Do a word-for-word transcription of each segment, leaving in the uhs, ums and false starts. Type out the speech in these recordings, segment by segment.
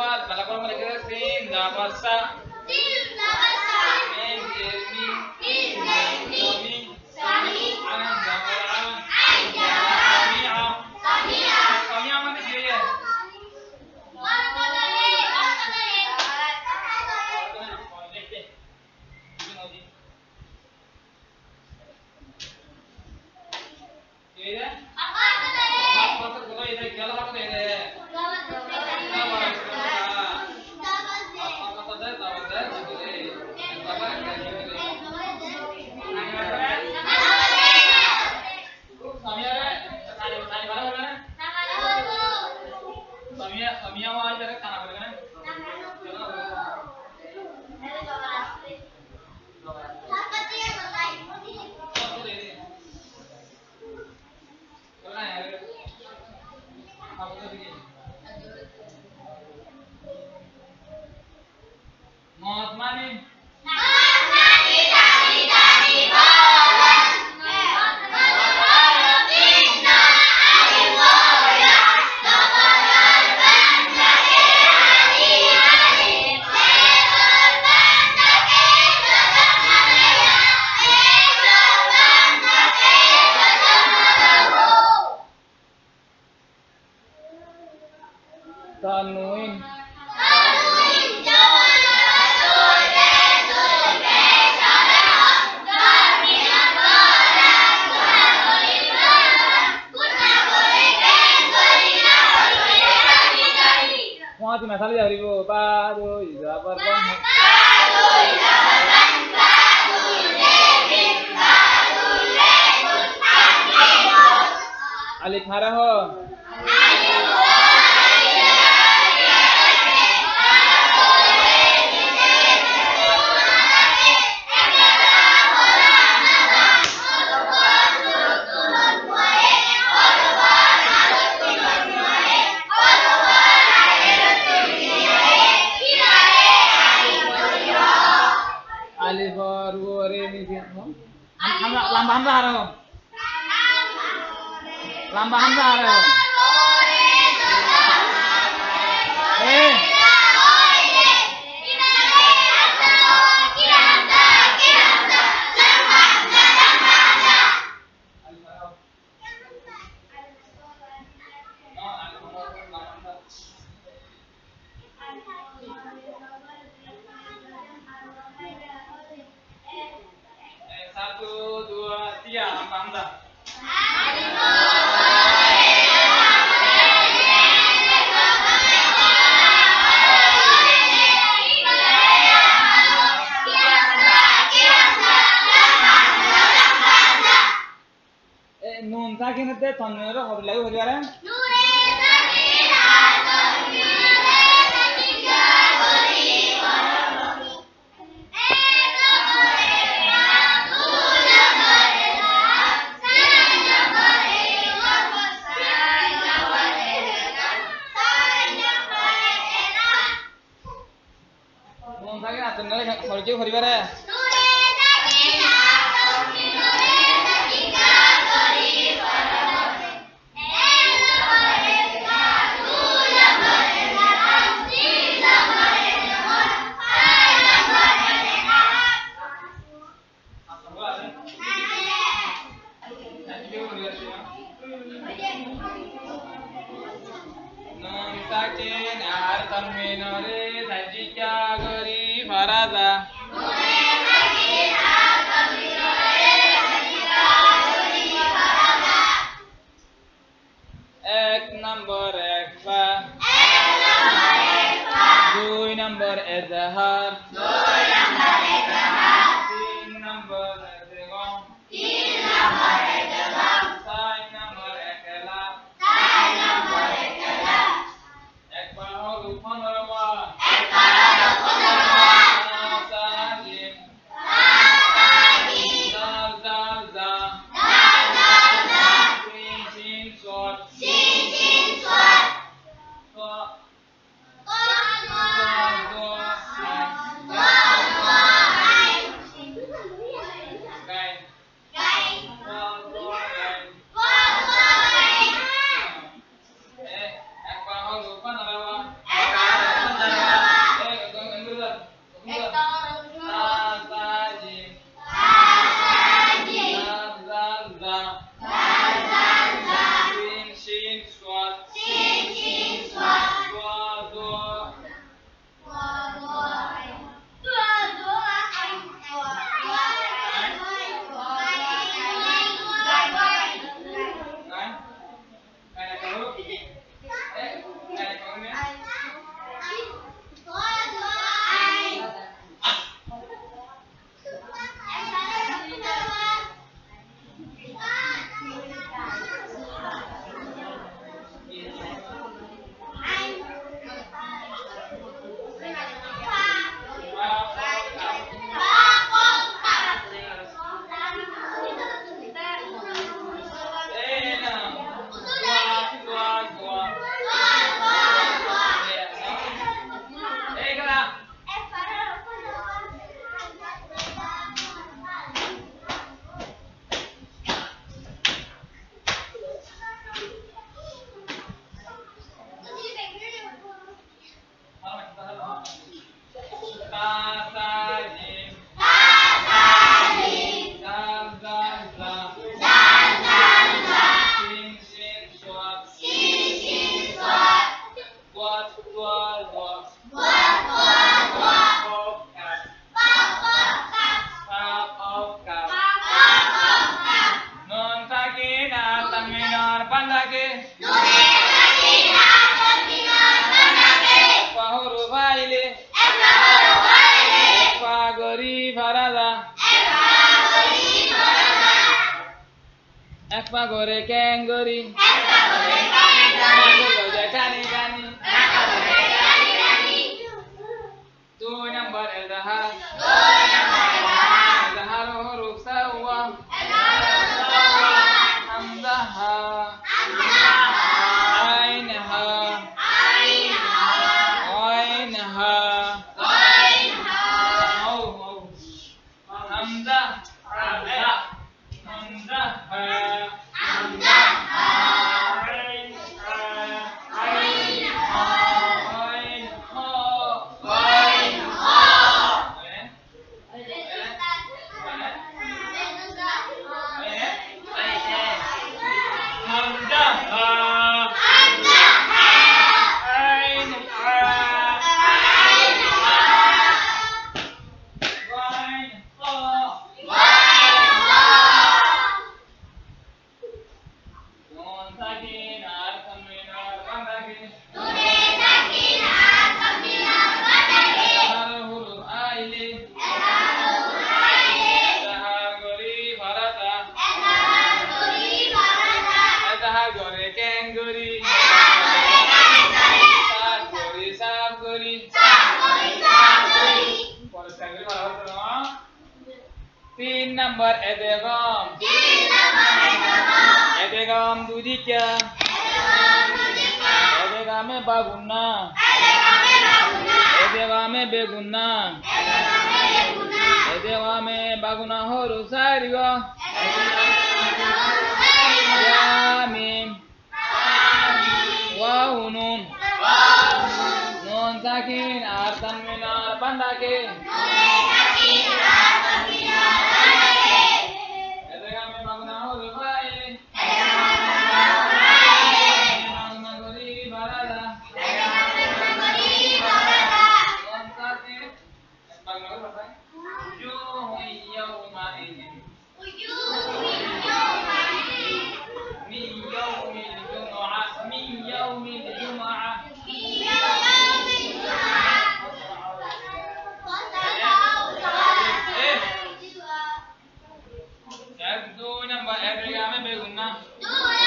Bála gorí leikké de, sin, za, bar, sa. Sin, za, bar, sa. Mim, zer, mi. Mim, zer, mi. Sami. Sami. Ain, za, bar, a. Ain, za, bar, a. Sami'a. Sami'a. Sami'a mane ki óiye? Mot mani? Tanwin. Wáñti masala yá foribo, ba, dui, zabar, ban. Alif hará ho. Alifor uore nize, no? Hamza, lamba hamza hará ho. Lamba hamza hará ho. Eh. Eh, satu, dua, tiga, hamza. Eh, nun sakin de tanwin ore hobi lagi hobi are? Nun sakin ar tanwin ore hobi lagi hobi are? Nun sakin ar tanwin ore saikká gorí fara za. Ek nombor ekfa. Ek nombor ekfa. Dui nombor ezhar. Dui nombor ezhar. Tin nombor edgom. Tin nombor edgom. Sair nombor ekhelaf. Sair nombor ekhelaf. Ekfa hoó fondoro wa. Ekfa hoó fondoro wa. Sa, sa, jim. Sa, sa, jim. Zal, zal, za. Zal, zal, za. Sin, sin, sod. Sin, sin, sod. Sa, sa, do, ain. Sa, sa, do, ain. Gain. Gain. Sa, do, gain. Sa, do, gain. Eh, ekbar hó, dukbar hó, dukbar hó. Ba, sa, jim. Ba, sa, jim. Zal, zal, za. Zal, zal, za. Sin, sin, sod. Sin, sin, sod. Dod, dua, do. Dod, dua, do. Kof, kaf. Kof, kof, kaf. Fa, kof, kaf. Fa, kof, kaf. Nun sakin ar tanwin ar banda ke. Nun sakin ar tanwin ar banda ke. Ekfa hóruf aile. Ekfa hóruf aile. Ekfa gorí fara za. Ekfa gorí fara za. Ekfa gorí kengori. Ekfa gorí kengori. Ekfa gorí kengori. Dui nombor ezhar. Dui nombor ezhar. Ezhar hóruf sáwa. Ezhar hóruf sáwa. Hamza ha. Hamza ha. Ain ha. Ain ha. Ghain ha. Ghain ha. Hau, hau. Hamza. Hamza. Hamza ha. Hamza ha. Ain ha. Ain ha. Ghain ha. Ghain ha. Hamza ha. Hamza ha. Ain ha. Ain ha. Ghain ha. Ghain ha. Nun sakin ar tanwin ar banda ke. Nun sakin ar tanwin ar banda ke. Ezhar hóruf aile. Ezhar hóruf aile. Ezhar gorí fara za. Ezhar gorí fara za. Ezhar gorí kengori. Ezhar gorí kengori. Saf gorí, saf gorí. Saf gorí, saf gorí. Poriskar gorí fara za. Tin nombor edgom. Tin nombor edgom. Edgom dui dikka. Edgom dui dikka. Edgome bagunna. Edgome bagunna. Edgome begunna. Edgome begunna. Edgome bagunna hóruf sari gó. Edgome bagunna hóruf sari gó. Ya mim. Waw nun. Nun sakin ar tanwin ar banda ke. Nun sakin ar tanwin ar banda ke. Edgome bagunna hóruf aile. Edgome bagunna hóruf aile. Edgome gorí fara za. Edgome gorí fara za. Nun sakin. وجوه يومئذ. وجوه يومئذ. من يوم الجمعة. من يوم الجمعة. من يوم الجمعة. Ek, dui nombor, edgome begunna. Edgome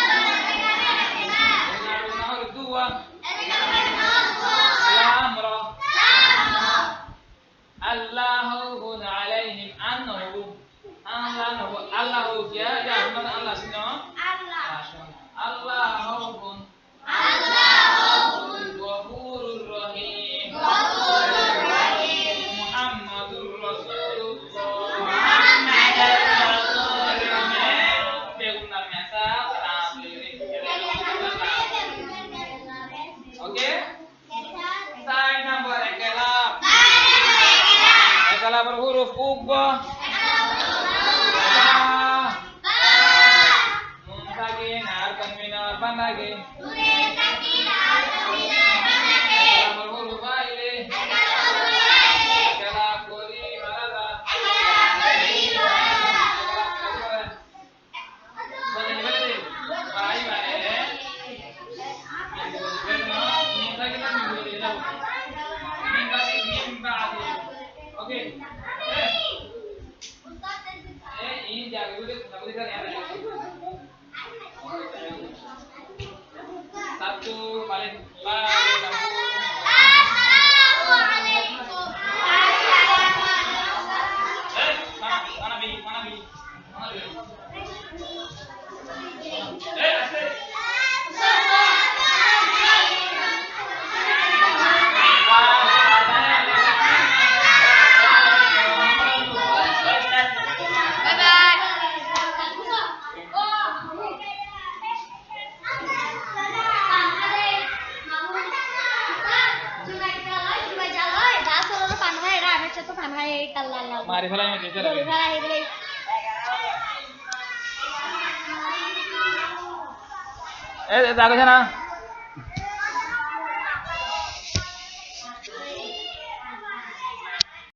begunna hóruf dua. Lam ra. An la khawfun alayhim, an no hoibo. An la no hoibo. Allah khawf ya, ya, Allah, Allah sino? Allah. Masha Allah. Allah khawfun. Allah khawfun. Ghafurur Rahim. Ghafurur Rahim. Muhammadur Rasulullah. Muhammadur Rasulullah. Begunna mesa, translate. Oke? Sái nombor ekkelaf. Ekkelafór huruf uggwá. Ba. Nun sakin ar tanwin ar banda ke. Ekkelafór huruf aile. Ekkelaf gorí fara za. Mari félai, mari félai. Goru félai, félai. E, e, zaga sana.